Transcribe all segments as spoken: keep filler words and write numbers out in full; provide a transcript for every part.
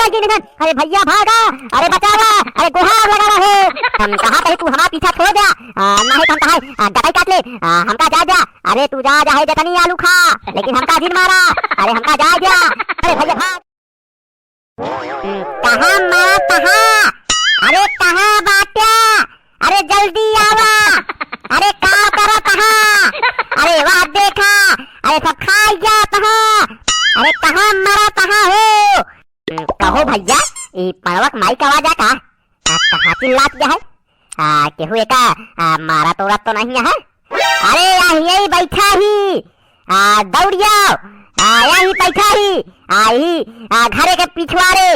निकल गई निधन। अरे भइया भागा, अरे बचावा, अरे गुहार लगावा हो। हम कहा तही तू हमार पीछा छोड़ द्या, आ, नाहीं तो हम कहा, आ, गटाई काट ले, आ, हमका जाए द्या। अरे तू जा, जा है जतनी आलू खा, लेकिन हमका जिन मारा, अरे हमका जाए द्या। अरे भइया भाग। कहाँ मारा तहाँ? अरे कहाँ बाट्या? अरे जल्दी आवा। अरे का करा तहाँ? अरे वाह देखा, अरे सब खाई गया तहाँ। अरे कहाँ मरा तहाँ हो? कहो भइया, ई पड़वा क माई क आवाज आ का? आ, कहाँ चिल्लात गया है? आ, केहू एका, आ, मारत ओरत तो नहीं है? अरे, यही, यही बैठा ही। आ, दौड़िया। आ, यही बैठा ही। आ, ही, आ, घरे के पिछवाड़े।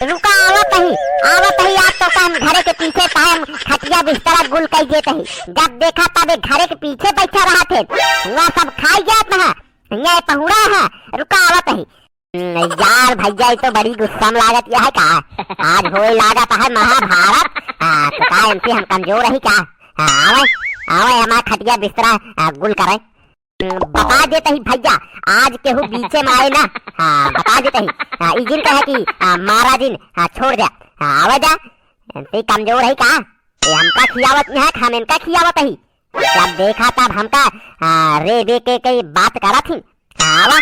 रुका, आवत ही, आवत ही, आज तो हम घरे के पीछे टाइम खटिया बिस्तरा गुल कई देत ही। जब देखा तब एक घरे के पीछे बैठा रहत है। हुआ सब खाई जात ना। ये पहुड़ा है। रुका, आवत ही। हम्म, यार भइया, ई तो बड़ी गुस्सा में लागत यह है का? आज होए लागत है महाभारत। आ, तो का इनसे हम कमजोर रही का? हाँ, आवे, आवे हमार खटिया बिस्तरा, आ, गुल करे। हम्म, बता देते ही भइया, आज केहू बीचे में आए ना। हाँ, बता देते ही। हाँ, ई जिन कहे कि, आ, मारा जिन, हाँ, छोड़ दे। हाँ, आवे जा, इनसे कमजोर है का? ये हमका खियावत यहाँ, हम इनका खियावत ही। जब देखा तब हमका, आ, रे बे के, के बात करत ही। आवा,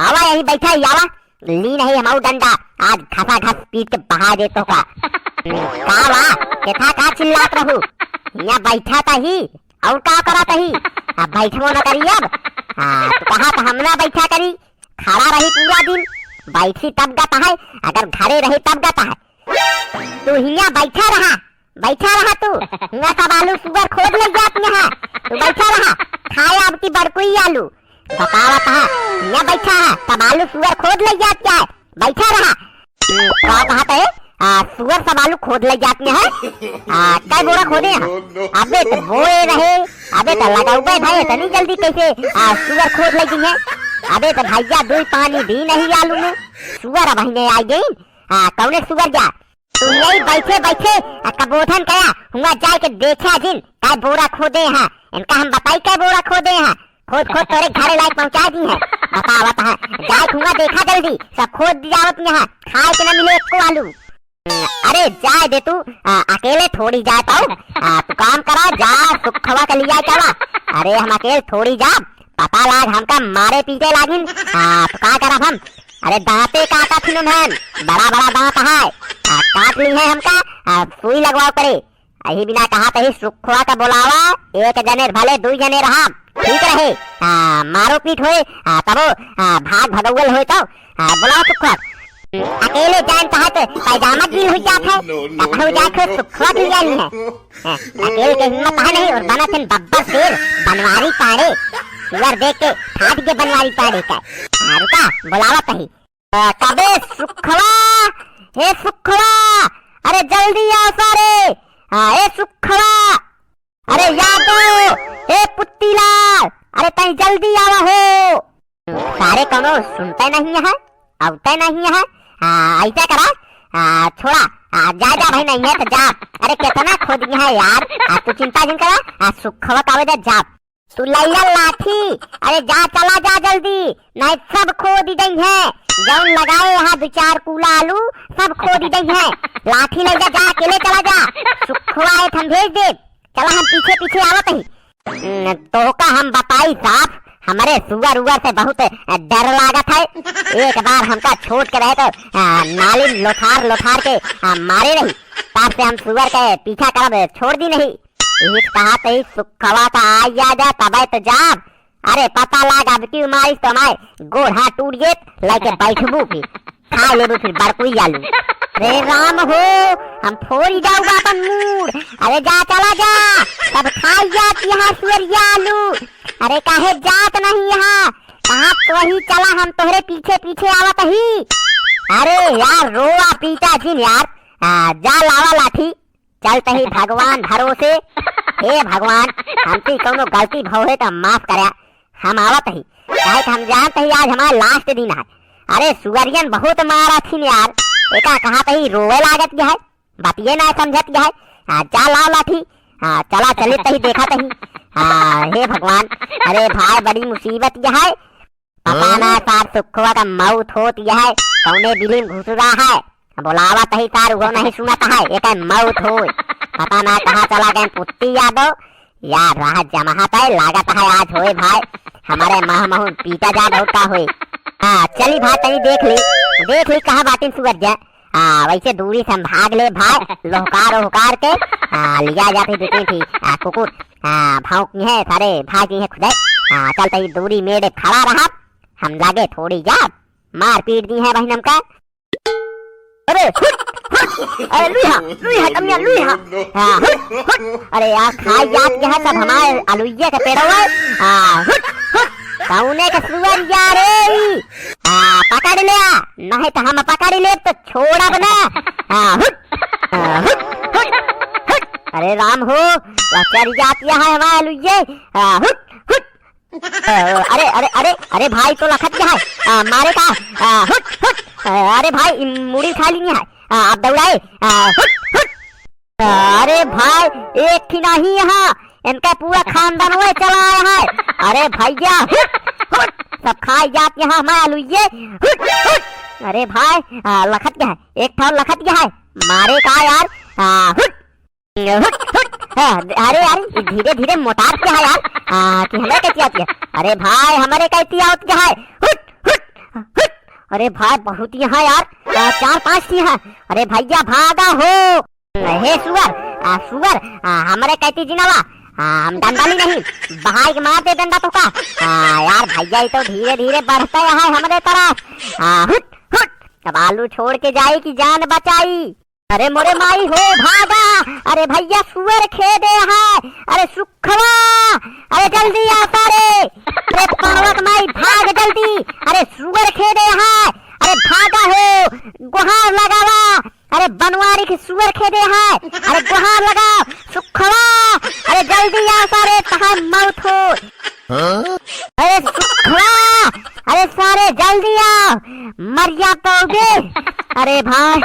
आवा यही बैठा ही, आवा। ली नहीं हमाऊ डंडा, आज घसा घस पीट के बहा दे तो का। का वा, केथा का चिल्लात रहू? यहाँ बैठा ता ही, और का करा ता ही? अब बैठबो न करी अब। आ, तू कहा तो हम ना बैठा करी, खड़ा रही पूरा दिन, बैठी तब गता है, अगर घरे रही तब गता है। तू हियाँ बैठा रहा, बैठा रहा तू। हियाँ सब आलू सुअर खोद ले जात यहाँ। तू बैठा रहा, खाए अब की बड़कुई आलू। बतावत है, हियाँ बैठा है, सब आलू सुअर खोद ले जात क्या है? बैठा रहा। हम्म, का कहत है? आ, सुअर सब आलू खोद ले जात यहाँ है। आ, कै बोरा खोदे हैं? अबे तो बोए रहे, अबे तो लगाऊ बे भाई, इतनी जल्दी कैसे, आ, सुअर खोद ले गई है? अबे तो भइया, दुई पानी भी नहीं आलू में, सुअर अब हिने आ गई। आ, कौने सुअर जा? तू यही बैठे बैठे आ कबोधन कया, हुआ जाए के देखा जिन, काय बोरा खोदे हैं, इनका हम बताई काय बोरा खोदे हैं, खोद खोद तोरे घरे लायक पहुँचा दी हैं। बतावत है, जाए के हुआ देखा जल्दी, सब खोद दियावत यहाँ, खाए के न मिले एको आलू। अरे जाए दे तू, आ, अकेले थोड़ी जाए पाऊ, आ, तू काम करा, जा सुखवा के लिया चला। अरे हम अकेले थोड़ी जा, पता लाग हमका मारे पीटे लागिन, आ, तू का करब हम? अरे दांते काटत हिन उन्हन, बड़ा बड़ा दांत है, आ, काट ली है हमका, आ, सुई लगवाओ करे। यही बिना कहा तही सुखवा का बोलावा, एक जने भले दुई जने रहा, ठीक रहे। आ, मारो पीट होए, आ, तबो, आ, भाग भगौल होए तो, आ, बोलाओ सुखवा। अकेले जान कहा तो पैजामा गील हो जात है, कपड़ा हो जात है, सुखवा की जानी है। हाँ, अकेले के हिम्मत है नहीं और बना थिन बब्बर शेर, बनवारी पाड़े, सुअर देख के फाट के बनवारी पाड़े का। आ, रुका, बोलावा तही। आ, कबे सुखवा, हे सुखवा, अरे जल्दी आओ सारे। हाँ, ए सुखवा, अरे यादव, ए पुत्तीलाल, अरे तनी जल्दी आवा हो। सारे कौनो सुनते नहीं है, आवते नहीं है। हाँ, ऐसा करा, आ, छोड़ा, आ, जा, जा भाई, नहीं है तो जा। अरे कितना खोद गया है यार, आ, तू चिंता जिन करा, आ, सुखवा का आवे दे, जा। तू लैला लाठी, अरे जा, चला जा जल्दी, नहीं सब खोद ही दई है। जौन लगाए यहाँ दो चार कूला आलू, सब खोद ही दई है। लाठी ले जा, जा, अकेले चला जा। सुखवा आए, हम भेज दे। चला, हम पीछे पीछे आवत ही। हम्म, तोहका हम बताई साफ, हमरे सुअर उअर से बहुत, अ, डर लागत है। एक बार हमका छोड़ के रहे तो, अ, नाली लोथार लोथार के, अ, मारे रही। तब से हम सुअर के पीछा करब छोड़ दी नहीं। इही कहा तही सुखवा का आ जा, जा, तबे तो जाब। अरे पता लाग अब की मारिस तो हमारे गोड़ हाथ टूट जेत, लेके बैठबू की खा लेबू फिर बड़कुई आलू। रे राम हो, हम फोड़ी जाऊगा अपन मूड़। अरे जा, चला जा, सब खाई जात यहाँ सुअरिया आलू। अरे काहे जात नहीं यहाँ, कहाँ तो ही चला, हम तोहरे पीछे पीछे आवत ही। अरे यार रोवा पीटा जिन यार, आ, जा लावा लाठी। चलत ही भगवान भरोसे, हे भगवान, हमसे कौनो गलती भव है तो माफ करया, हम आवत ही, काहे कि हम जानत ही आज हमार last दिन है। अरे सुअरियन बहुत मारत हिन यार, एका कहत ही रोवे लागत गया है, बतिये ना समझत गया है। आ, जा लाओ लाठी, आ, चला चलित ही देखत ही। आ, हे भगवान, अरे भाई बड़ी मुसीबत गया है, पता ना सार सुखवा का मौत होत यह है, कौने बिली में घुसुरा है, बोलावत ही सार, उहो नहीं सुनत है, एकर मौत होय। पता ना कहाँ चला गए पुत्ती यादव, यार राह जमहा तय लागत है आज होय भाई, हमरे माह महू पीटा जात और का होय। हाँ, चली भाई तनी देख ली, देख ली कहाँ बाटिन सुअर जा। हाँ, वैसे दूरी से हम भाग ले भाई, लोहकार ओहकार के, हाँ, लिया जात ही देती थी, हाँ, कुकुर, हाँ, भौंकी है, सारे भागी है खुदे। हाँ, चल तनी दूरी मेड़े खड़ा रहा, हम लागे थोड़ी जा, मार पीट दी है बहिन हमका। अरे, हुट, हुट, अरे, लुइहा, लुइहा, कमिया, लुइहा। हाँ, हुट, हुट। अरे यार, खाई जात यहाँ सब हमारे अलुइये के पेड़वा। हाँ, हुट, हुट। कौने के सुअर यार रे? हाँ, पकड़ लिया, नहीं तो हम पकड़ ले तो छोड़ब ना। हाँ, हुट, हाँ, हुट, हुट, हुट। अरे राम हो, वह चल जात यहाँ हमारे अलुइये। हाँ, हुट, हुट। अ, अरे, अरे, अरे, अरे भाई, तो लखत क्या है? आ, मारे का? आ, हुट, हुट। अ, अरे भाई, ई मुड़ी खा ली है। आ, आप दौड़ाए। आ, हुट, हुट। अरे भाई, एक ही नहीं यहाँ, इनका पूरा खानदान हुए चला आया है। अरे भैया, हुट, हुट। सब खाए जात यहाँ हमारे अलुइये। हुट, हुट। अरे भाई, आ, लखत क्या है? एक ठो लखत क्या है? मारे का यार? आ, हुट। हुट, हुट। हाँ, अरे यार, ई धीरे धीरे मोटात क्या है यार? आ, कि हमरे कैसी आती है? अरे भाई, हमरे कैसी आवत क्या है? हुट, हुट, हुट। अरे भाई, बहुत यहाँ यार, आ, चार पांच ही है। अरे भैया, भागा हो। हे सुअर, आ, सुअर, आ, हमरे कैसी जिनावा, आ, हम डंडा ली नहीं, बहाई के मार दे डंडा तो का। आ, यार भैया, ये तो धीरे धीरे बढ़ते है हमरे तरफ। आ, हुट, हुट। अब आलू छोड़ के जाई कि जान बचाई? अरे मोरे माई हो, भागा। अरे भैया, सुअर खेदे है। अरे सुखवा, अरे जल्दी आ सारे। अरे पड़वा के माई, भाग जल्दी। अरे सुअर खेदे है। अरे भागा हो, गुहार लगावा। अरे बनवारी के सुअर खेदे है। अरे गुहार लगाओ, सुखवा। अरे जल्दी आ सारे, तहार मौत हो। हाँ? अरे सुखवा, अरे सारे जल्दी आओ, मर जा पाओगे। अरे भाई,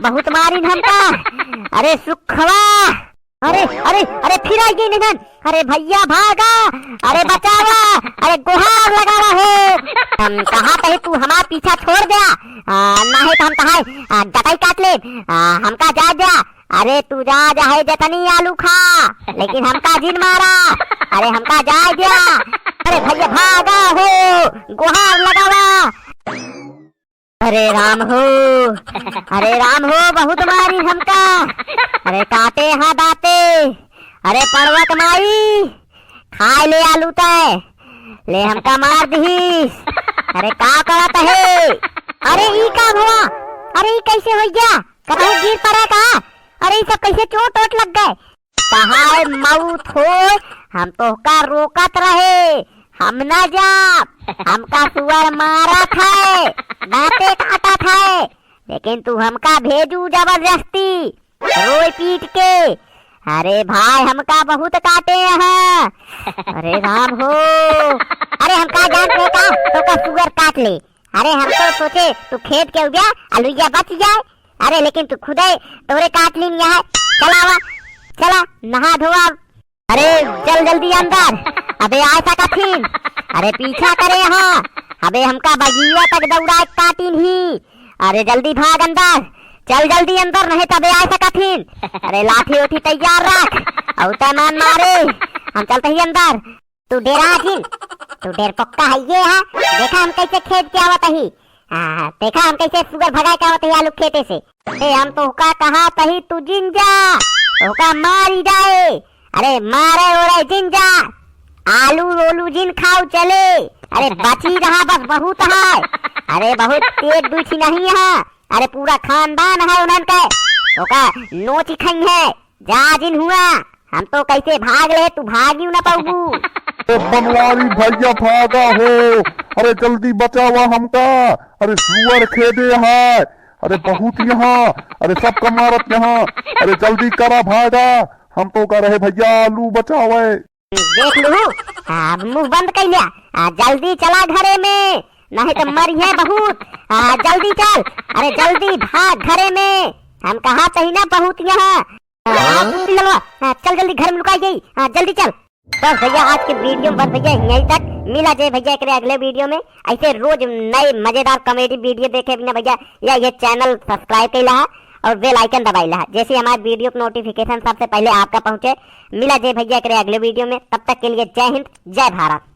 बहुत मारिन हमका। अरे सुखवा, अरे, अरे, अरे फिर आई गई निधन। अरे भैया भागा, अरे बचावा, अरे गुहार लगावा हो। हम कहा कही तू हमार पीछा छोड़ द्या, आ, नहीं तो हम तहार, आ, गटाई काट ले, आ, हमका जा द्या। अरे तू जा, चाहे जतनी आलू खा, लेकिन हमका जिन मारा। अरे हमका जाए द्या। अरे भैया भागा हो, गुहार लगावा। अरे राम हो, अरे राम हो, बहुत मारी हमका। अरे काटे हाँ दाते। अरे पड़वा के माई, खाए ले आलू तय, ले हमका मार दिहिस। अरे का करत है? अरे ई का भवा? अरे ई कैसे हो गया? कतहु गिर पड़ा का? अरे ई सब कैसे चोट ओट लग गए? कहाँ है मौत हो? हम तोहका रोकत रहे, हम ना जाब। हमका सुअर मारत है, दांते काटत है, लेकिन तू हमका भेजू जबरदस्ती। रोई पीट के। अरे भाई, हमका बहुत काटे हैं। अरे राम हो। अरे हमका जान के का, तोका सुअर काट ले। अरे हम तो सोचे तू खेद के उबिया, अलुइया बच जाए। अरे लेकिन तू खुदे तोरे काट लीन है। चला आवा, चला नहा धोआ। अरे चल जल्दी अंदर, अबे आ सकत हीन। अरे पीछा करे हाँ, अबे हमका बगिया तक दौड़ा के काटिन ही। अरे जल्दी भाग अंदर, चल जल्दी अंदर, नहीं तबे आ सकत हीन। अरे लाठी उठी तैयार रख, अउ तय मान मारे, हम चलत ही अंदर। तू डेरा जिन, तू डेर पक्का है ये हा। देखा हम कैसे खेद के आवत ही। हाँ, देखा हम कैसे सुअर भगाए के आवत ही आलू खेते से। ए, हम तोहका कहा तही तू जिन जा, तोहका मारी जाए। अरे मारे ओरे जिन जा, आलू ओलू जिन खाओ चले। अरे बची रहा बस बहुत है। अरे बहुत एक दू ठी नहीं है, अरे पूरा खानदान है उन्हन के। ओका नोच खई है। जा जिन हुआ, हम तो कैसे भाग ले, तू भागियो ना पाऊबू। ए बनवारी भैया भागा हो, अरे जल्दी बचावा हमका, अरे सुअर खेदे है, अरे बहुत यहाँ, अरे सबका मारत यहाँ, अरे जल्दी करा भागा, हम तो का रहे भैया आलू बचावे। देख लू, अब मुंह बंद कर लिया, आ, जल्दी चला घरे में, नहीं तो मरिहे बहुत। आ, जल्दी चल, अरे जल्दी भाग घरे में, हम कहा तही ना बहुत यहाँ। आ, आ, तू ललवा, आ, चल जल्दी घर में लुकाई गई, आ, जल्दी चल। बस भइया, आज के video में बस भइया यहीं तक। मिला जाए भइया एकरे अगले video में। ऐसे रोज नए मजेदार comedy video देखे बिना भइया या ये channel subscribe कइला है और bell icon दबाइला है, जैसे हमारे video के notification सबसे पहले आपका पहुँचे। मिला जाए भइया एकरे अगले video में, तब तक के लिए जय हिंद, जय भारत।